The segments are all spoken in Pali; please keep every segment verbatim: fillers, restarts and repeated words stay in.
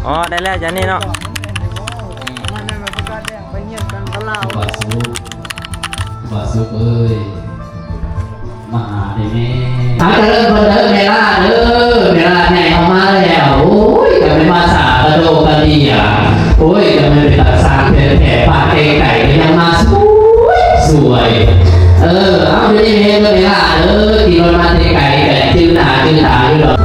ອໍ ໄດ້ແລ້ວ ຈານນີ້ເນາະ. ບາສຸກ ບາສຸກເອີຍ ມາຫາໄດ້ແມ່. ຫາຈະເລີນພົນເດີແມ່ຫຼ້າເດີ ແມ່ຫຼ້າໃຫຍ່ເຮົາມາແລ້ວ. ໂອ້ຍ ກະແມ່ນມາສາກະໂດກະເດຍ ໂອ້ຍ ກະແມ່ນເປັນຕາສ້າງແທ້ໆ ພາໄກໆ ກະຍັງມາສວຍ ສວຍ. ເອີ ເອົາ ຢູ່ດີມີແຮງເດີແມ່ຫຼ້າເດີ ຂີ່ລົດມາແຕ່ໄກ ກະຈື່ໜ້າຈື່ຕາຢູ່ດອກ.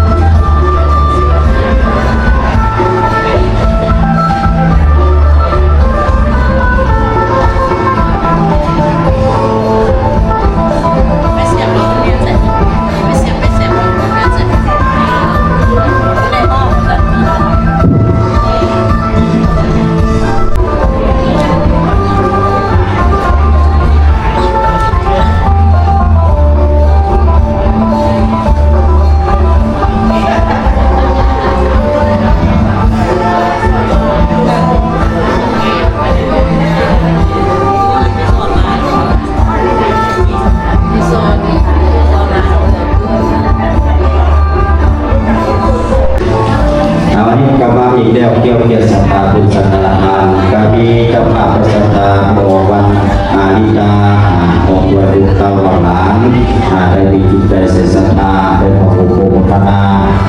ເອົາ ອັນນີ້ກະມາອີກແລ້ວ ກ່ຽວກັບສັດທາບຸນສັດທາທານ ກະມີເຈົ້າພາບສັດທາ ເມື່ອວັນອາທິດຕາ ອາ ຂອງວັດອຸດຕະວະຫຼານ ອາ ໄດ້ມີຈິດໃຈໃສ່ສັດທາ ໄດ້ມາໂອໂພໂມທະນາ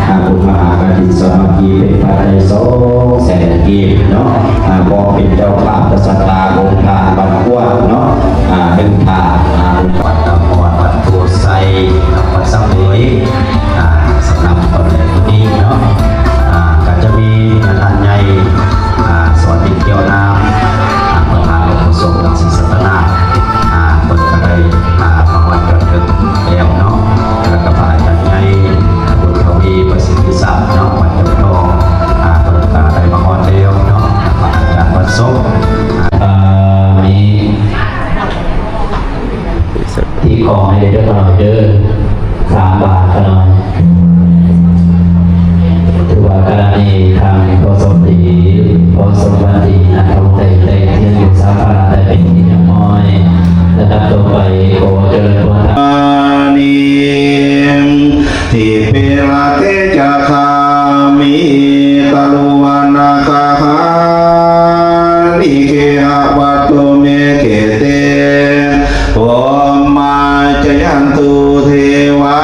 ອາ ບຸນມະຫາກະຖິນສາມັກຄີ ເປັນພະໄຕສອງແສນກີບເນາະ ອາ ກໍເປັນເຈົ້າພາບສັດທາອົງທ່ານບ້ານກວ້າງເນາະ ອາ ເປັນທ່ານ ອາ ວັດນະຄອນວັດໂພໄຊ ວັດສະເຫວີຍ ອາ ສຳລັບຕອນແລງມື້ນີ້ເນາະ ອາ ກະຈະມີຍາທ່ານໃຫຍ່ ອາ ສອນຈິດແກ້ວນາມ ອາ ປະທານອຸໂບສົດວັດສີສັດຕະນາກ ອາ ເພິ່ນກະໄດ້ ອາ ມາຮອດຈອດເຖິງແລ້ວເນາະ ລະກະພະອາຈານໃຫຍ່ ບຸນທະວີ ປະສິດທິສັກເນາະ ວັດຈຳທອງ ອາ ເພິ່ນກະໄດ້ມາຮອດແລ້ວເນາະ ພະອາຈານວັດສົບ ອາ ມີ ທີ່ຂໍໃຫ້ໄດ້ຈັກໜ້ອຍເດີ ສາມບາດຂະນ້ອຍ. ຖືວ່າຂະນະນີ້ທາງພໍ່ສົມດີ ພໍ່ສົມບັນດີ ນະ ເຮົາໄດ້ ໄດ້ທຽນຢູ່ສາມບາດ ໄດ້ເປັນທີ່ຮຽບຮ້ອຍ. ລະດັບຕໍ່ໄປ ຂໍຈະເລີນພອນ Tipi rate ca gāme taruvanagahane gehavatthumhi khette, bhummā cāyantu devā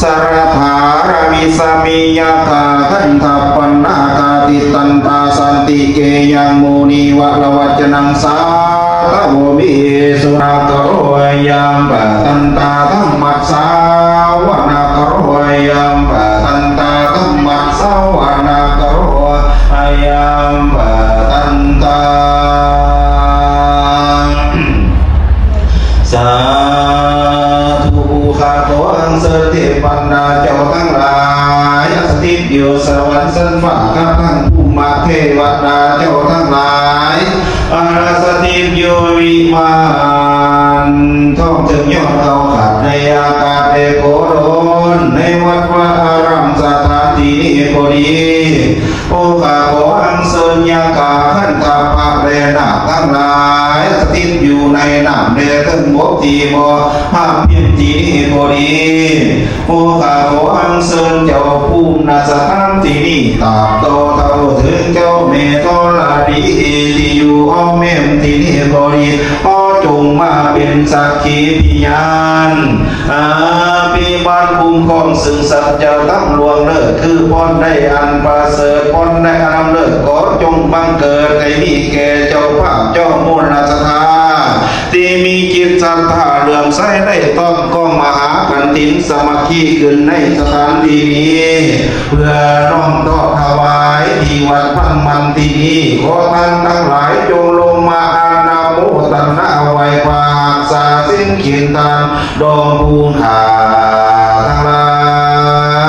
jalathalavisame yakkhagandhabbanāgā, tiṭṭhantā santike yaṃ munivaravacanaṃ sādhavo me suṇantu. Bhadantā dhammassavanakālo, bhadantā dhammassavanakālo, bhadantā. Sādhu. ຂ້າຂໍອັນເຊີນເທບບັນດາເຈົ້າທັງຫຼາຍ ສະຖິດຢູ່ສະຫວັນຊັ້ນຟ້າ ກັບທັງພູມມະເທວະດາເຈົ້າທັງຫຼາຍ ອາ ສະຖິດຢູ່ວິມານທອງ ເທິງຍອດເກົ້າຂາດໃນອາກາດແລະໂພດົນ ໃນວັດວາອາຣາມສະຖານທີ່ນີ້ກໍດີ ໂອ ຂ້າຂໍອັນເຊີນຍັກຂະກັນທະພະແລະນາກທັງຫຼາຍ ສະຖິດຢູ່ໃນນ້ຳແລະເທິງບົກທີ່ບໍ່ພາບພິມທີ່ນີ້ກໍດີ ໂອ ຂ້າຂໍອັນເຊີນເຈົ້າພູມນະສະຖານທີ່ນີ້ ຕາບຕໍ່ເທົ່າເຖິງເຈົ້າແມ່ທໍລະດີທີ່ຢູ່ອ້ອມແອ້ມທີ່ນີ້ກໍດີ ຂໍຈົ່ງມາເປັນສັກຂີພະຍານ ອາ ພິບານຄຸ້ມຄອງ ຊຶ່ງສັດຈະທຳລວງເລີດ ຄືພອນໄດ້ອັນປະເສີດ ພອນໄດ້ອັນລຳເລີດ ຂໍຈົ່ງບັງເກີດໃຫ້ມີແກ່ເຈົ້າພາບ ເຈົ້າມູນລະສັດທາ ທີ່ມີຈິດສັດທາເຫຼື້ອມໃສ ໄດ້ຕ້ອງກ້ອງມະຫາກະຖິນສາມັກຄີຂຶ້ນໃນສະຖານທີ່ນີ້ ເພື່ອນ້ອມນ້ອມຖວາຍທີ່ວັດວັງມັນທີ່ນີ້ ຂໍທ່ານທັງຫຼາຍຈົ່ງລົງມາອະນຸໂມທະນາໄຫວ້ພະຮັກສາສິນກິນທານ ດອງພູນຂ້າທັງຫຼາ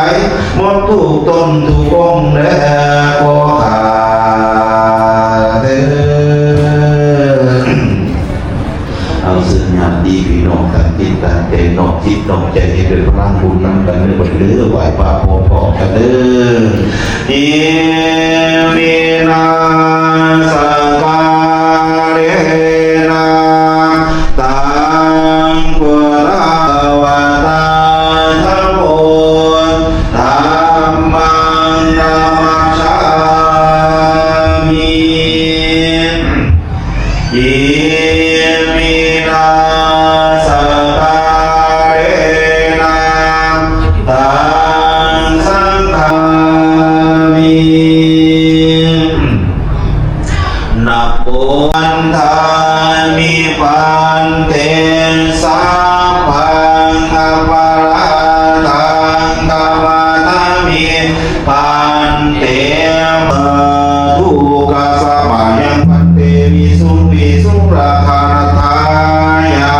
ຍ ໝົດທຸກຕົນທຸກອົງແດ່ພໍ່ຂ້າເທີ້ນ. ເອົາເຊີນຍາດຕິພີ່ນ້ອງ ຕັ້ງຈິດຕັ້ງໃຈ ນ້ອມຈິດນ້ອມໃຈ ໃຫ້ໄດ້ພະລັງບຸນນຳກັນເດີບັດນີ້ເດີ ໄຫວ້ພະພ້ອມໆກັນເດີ. Iminā sakkārena taṃ buddhaṃ bhagavatā dhammo, dhammaṃ namassāmi. Bhante, dukkha samayaṃ bhante visuṃ visuṃ rakkhaṇatthāya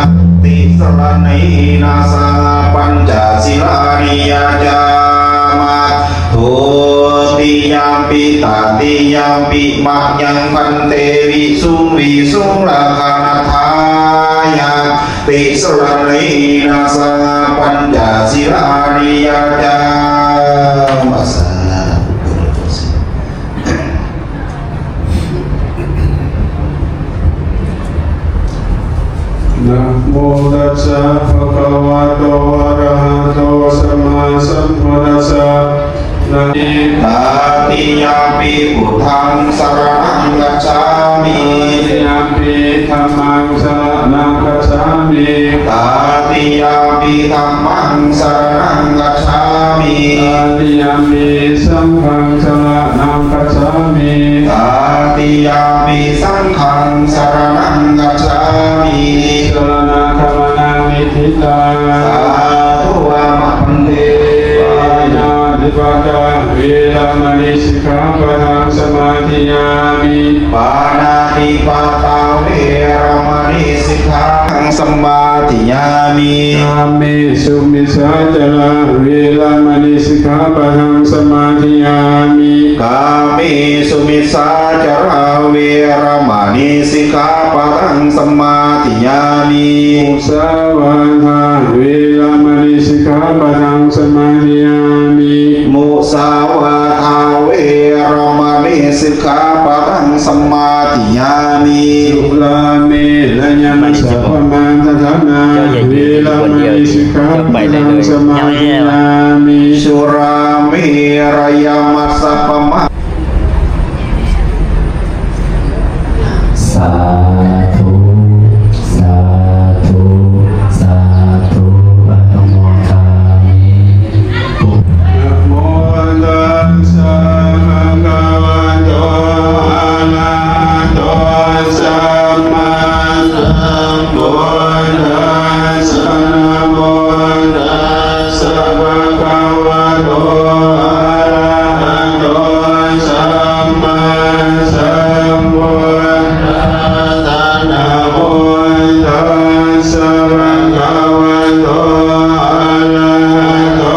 tisaraṇena saha pañca sīlāni yācāma. Dutiyampi tatiyampi mayaṃ bhante visuṃ visuṃ rakkhaṇatthāya tisaraṇena saha pañca sīlāni yācāma. Namo tassa bhagavato arahato sammāsambuddhassa. Na- Tatiyampi buddhaṃ saraṇaṃ gacchāmi. Tatiyampi dhammaṃ saraṇaṃ gacchāmi. Tatiyampi dhammaṃ saraṇaṃ gacchāmi. Tatiyampi saṅghaṃ saraṇaṃ gacchāmi. Tatiyampi saṅghaṃ saraṇaṃ gacchāmi. Saraṇagamanaṃ niṭṭhitaṃ. Sādhu āma bhante. Pāṇātipātā veramaṇī sikkhāpadaṃ samādiyāmi. Pāṇātipātā veramaṇī sikkhāpadaṃ samādiyāmi. Kāmesu micchācārā veramaṇī sikkhāpadaṃ samādiyāmi. Kāmesu micchācārā veramaṇī sikkhāpadaṃ samādiyāmi. Musāvādā veramaṇī sikkhāpadaṃ samādiyāmi. Musāvādā veramaṇī sikkhāpadaṃ samādiyāmi. Surāmerayamajjapamādaṭṭhānā veramaṇī sikkhāpadaṃ samādiyāmi. Surāmerayamajjapamā- Sādhu, sādhu, sādhu, anumodāmi. Namo tassa bhagavato arahato sammāsambuddhassa. Namo tassa bhagavato arahato sammāsambuddhassa. Namo tassa bhagavato arahato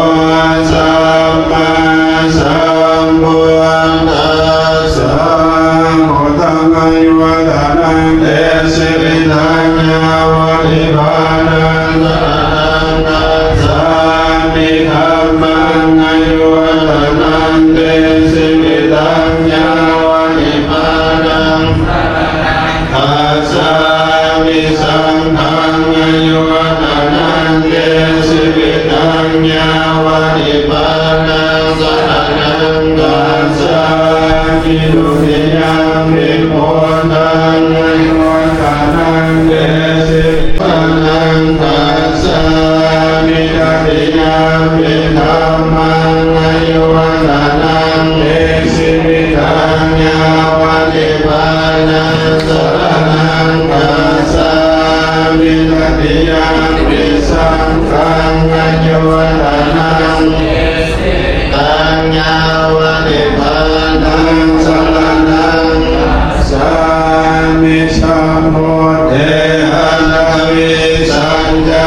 sammāsambuddhassa. Buddhaṃ āyuvaḍḍhanaṃ te jīvitaṃ yāva nibbānaṃ saraṇaṃ gacchāmi. Dhammaṃ āyuvaḍḍhanaṃ te jīvitaṃ yāva nibbānaṃ gacchāmi. Saṅghaṃ āyuvaḍḍhanaṃ te jīvitaṃ yāva nibbānaṃ saraṇaṃ gacchāmi. Dutiyampi buddhaṃ āyuvaḍḍhanaṃ te jīvitaṃ gacchāmi. Tatiyampi dhammaṃ āyuvaḍḍhanaṃ te jīvitaṃ yāva nibbānaṃ saraṇaṃ gacchāmi. Tatiyampi saṅghaṃ āyuvaḍḍhanaṃ te jīvitaṃ yāva nibbānaṃ saraṇaṃ gacchāmi. Sambuddhe aṭṭhavīsañca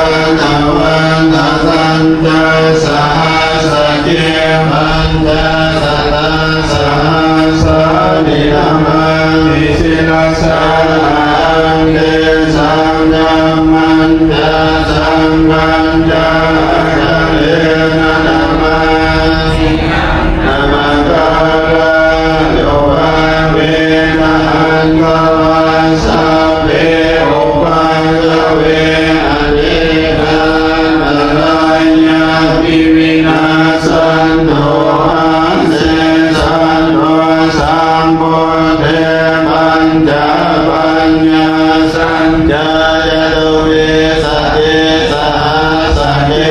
dvādasañca sahassake pañcasatasahassāni namāmi sirasā ahaṃ. Tesaṃ dhammañca saṅghañca ādarena namāmihaṃ. Namakārānubhāvena hantvā sabbe upaddave anekā antarāyāpi vinassantu asesato. Sambuddhe pañcapaññāsañca catuvīsatisahassake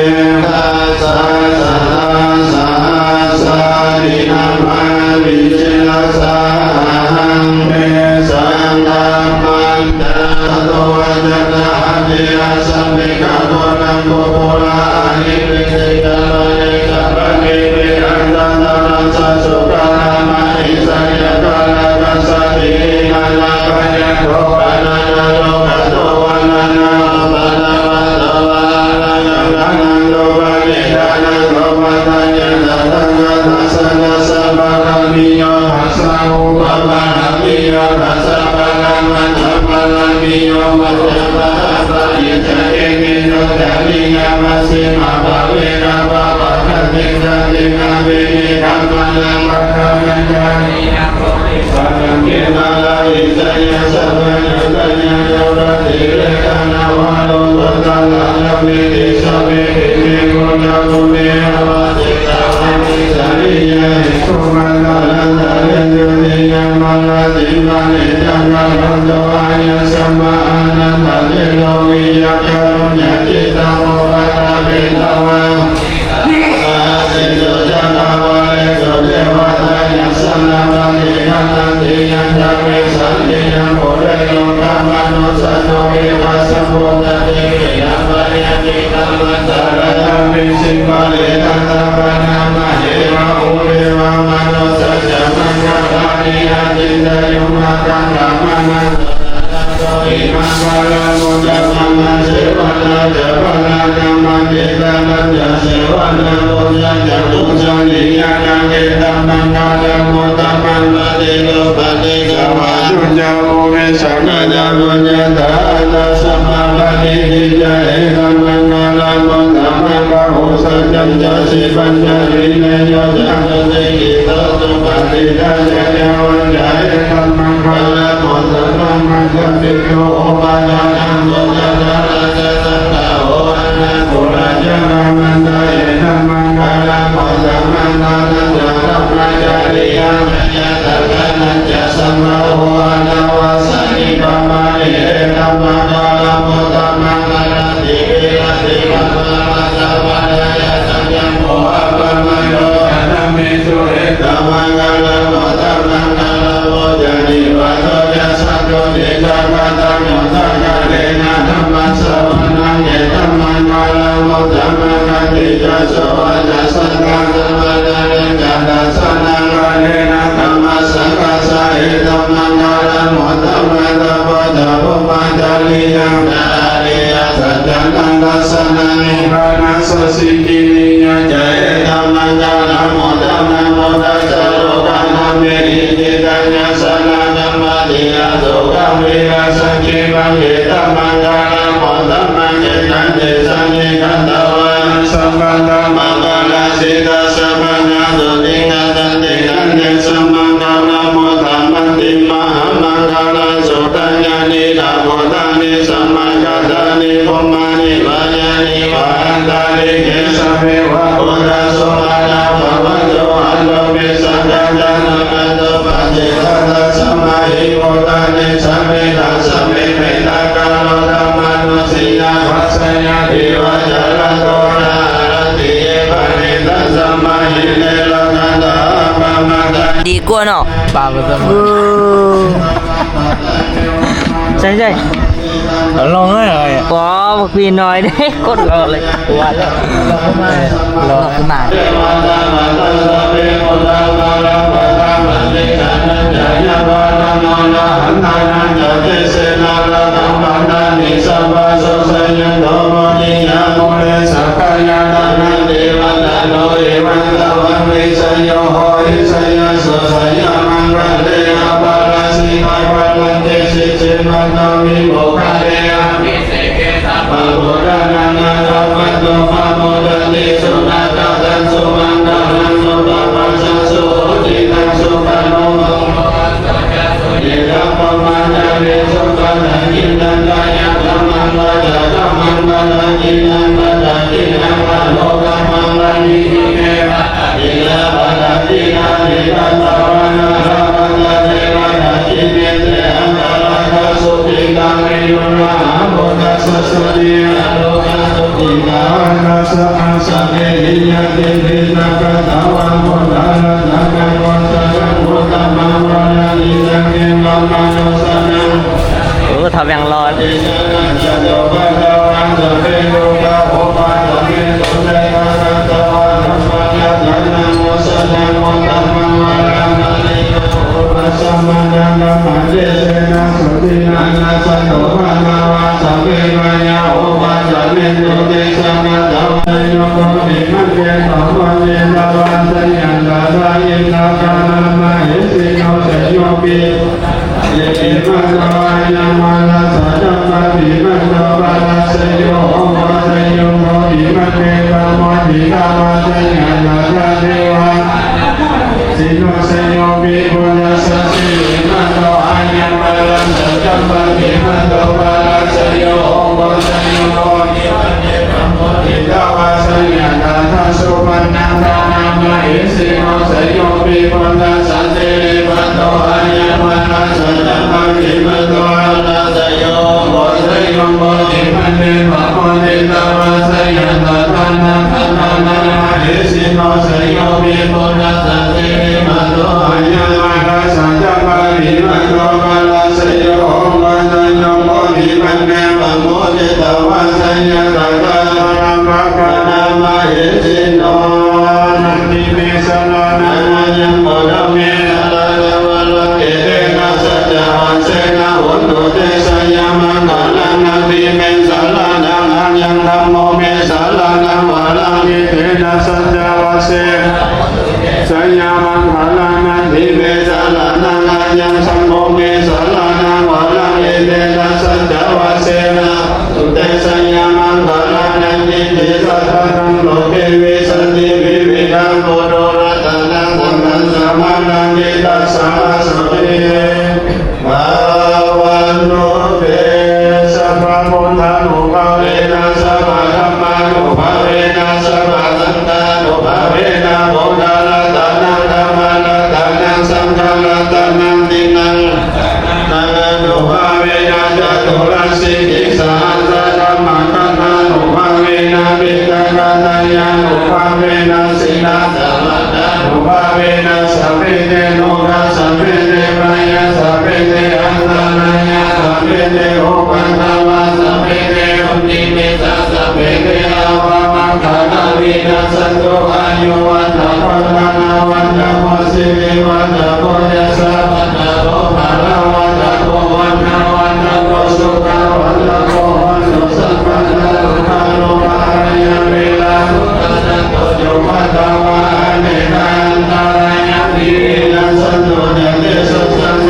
Đi cua nọ. Ba ba ba. Ơ. Sai sai. Lông ấy rồi. Có một pin nói đấy, cốt gọn đấy. Lo cái màn. Ủa, thọ vàng lo. Sino jayo pi buddhassa sirīmato ayaṃ mārassa ca pāpimato parājayo, ugghosayo bodhimaṇḍe pamoditā, jayassu taṃ tejasā supaṇṇaṃ dātā mahesino. Jayo pi buddhassa sirīmato ayaṃ mārassa ca pāpimato parājayo, ugghosayo bodhimaṇḍe pamoditā, jayassu taṃ tejasā supaṇṇaṃ dātā mahesino. Jayo pi buddhassa sirīmato ayaṃ mārassa ca pāpimato parājayo, ugghosayo bodhimaṇḍe pamoditā, jayassu taṃ tejasā supaṇṇaṃ dātā mahesino. Natthi me saraṇaṃ aññaṃ, buddho me saraṇaṃ varaṃ, etena saccavajjena hotu te jayamaṅgalaṃ. Natthi me saraṇaṃ aññaṃ, dhammo me saraṇaṃ varaṃ, etena saccavajjena jayamaṅgalaṃ. Natthi me saraṇaṃ aññaṃ, saṅgho me saraṇaṃ varaṃ, etena saccavajjena hotu te jayamaṅgalaṃ. Natthi kiñci saraṇaṃ loke vijjati vividhaṃ pururattanaṃ, buddhaṃ saraṇaṃ katvāna, tassa sotthī te bhavantu te. Sabbabuddhānubhāvena sabbadhammānubhāvena sabbasaṅghānubhāvena buddharatanaṃ dhammaratanaṃ saṅgharatanaṃ tiṇṇaṃ ratanaṃ aṇubhāvena caturāsītisahassadhammakkhandhānubhāvena piṭakattayānubhāvena jinasamattānubhāvena sabbe te rogā sabbe te bhayā sabbe te antarāyā sabbe te upaddavā sabbe te dunnimittā sabbe te avamaṅgalā vinassantu. Āyuvaḍḍhako dhanavaḍḍhako sirivaḍḍhako yasavaḍḍhako balavaḍḍhako vaṇṇavaḍḍhako sukhavaḍḍhako hotu sabbadā. Dukkharogabhayā verā sokā sattu cupaddavā anekā antarāyāpi vinassantu ca tejasā.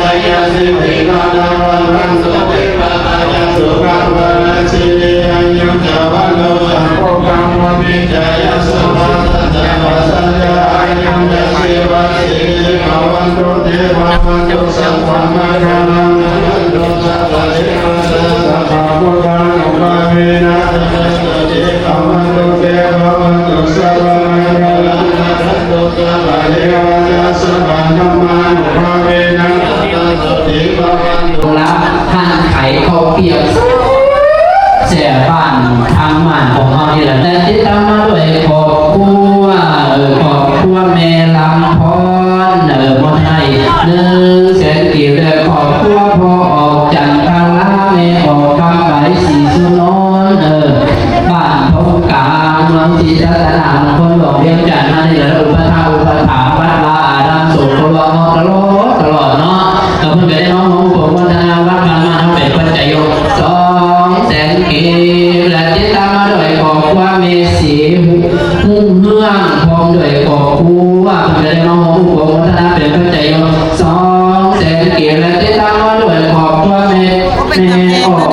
Jayasiddhi dhanaṃ vaṇṇaṃ sotthi bhāgyaṃ sukhaṃ balaṃ siri āyu ca vaṇṇo ca bhogaṃ vuḍḍhī ca yasavā satavassā ca āyū ca jīvasiddhī bhavantu te. Bhavatu sabbamaṅgalaṃ rakkhantu sabbadevatā sabbabuddhānubhāvena sadā sotthī bhavantu te. Bhavatu sabbamaṅgalaṃ rakkhantu sabbadevatā sabbadhammānubhāvena sadā sotthī bhavantu. ละหั่นไข่ข้าวเปียก แซ่บบ้านทางบ้านของเรานี่แหละ และติดตามมาด้วยครอบครัว เออ ครอบครัวแม่ลำพร เออ บ่ได้ หนึ่งแสนกีบ และครอบครัวพ่อออกจันทรา แม่ออกคำใบ ศรีสุนทร เออ บ้านทองกลาง เมืองศรีสัตนครหลวงเวียงจันทน์ มานี่แหละ อุปถัมภ์อุปถัมภ์วัดวาอาราม สงเคราะห์ตลอดตลอดเนาะ ก็เพิ่นก็ได้มาร่วมโมทนาวัดบ้านมาเฮาเป็นปัจจัยยก สองแสน กีบ และติดตามมาด้วยครอบครัวแม่ศรี รุ่งเรือง พร้อมด้วยครอบครัว เพิ่นก็ได้มาร่วมโมทนาเป็นปัจจัยยก สองแสน กีบ และติดตามมาด้วยครอบครัวแม่ แม่ออก แ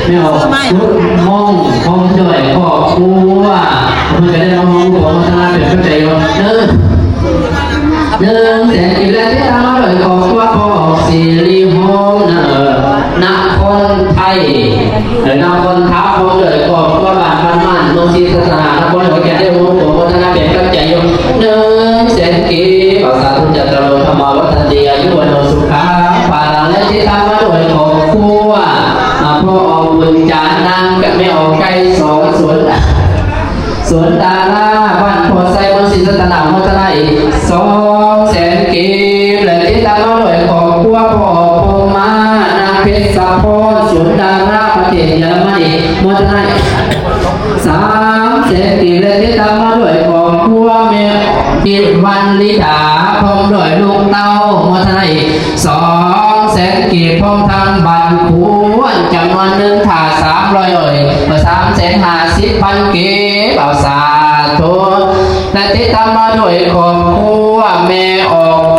ม่ออก กุดมง พร้อมด้วยครอบครัว เพิ่นก็ได้มาร่วมโมทนาเป็นปัจจัยยก เด้อ หนึ่งแสน กีบ และติดตามมาด้วยครอบครัวพ่อสิริโฮมนะ เออ นครไทย เออ นครทาพร้อมด้วยครอบครัวบ้านบ้านม่าน เมืองศรีสัตนครหลวงเวียงจันทน์ ได้ร่วมโมทนาเป็นปัจจัยยก หนึ่งแสน กีบ สาธุ จัตตาโร ธัมมา วัฑฒันติ อายุ วัณโณ สุขัง พลัง และติดตามมาด้วยครอบครัว อ่า พ่อออกบุญจานทน์ นางกับแม่ออกไกรสอน สวน สวนดารา บ้านพ่อไซ เมืองศรีสัตนคร โมทนาอีก สองแสน กีบ และติดตามมาด้วยครอบครัวพ่อพรหมมาศ นางเพชรสะพร สวนดารา ประเทศเยอรมนี โมทนาอีก สามแสน กีบ และติดตามมาด้วยครอบครัวแม่ปิดวันลิดา พร้อมด้วยลูกเต้า โมทนาอีก สองแสน กีบ พร้อมทั้งบัตรควรจำนวนหนึ่ง ถ้าสามร้อย เอ่ย สามแสนห้าสิบพัน กีบ เอา สาธุ และติดตามมาด้วยครอบครัวแม่ออก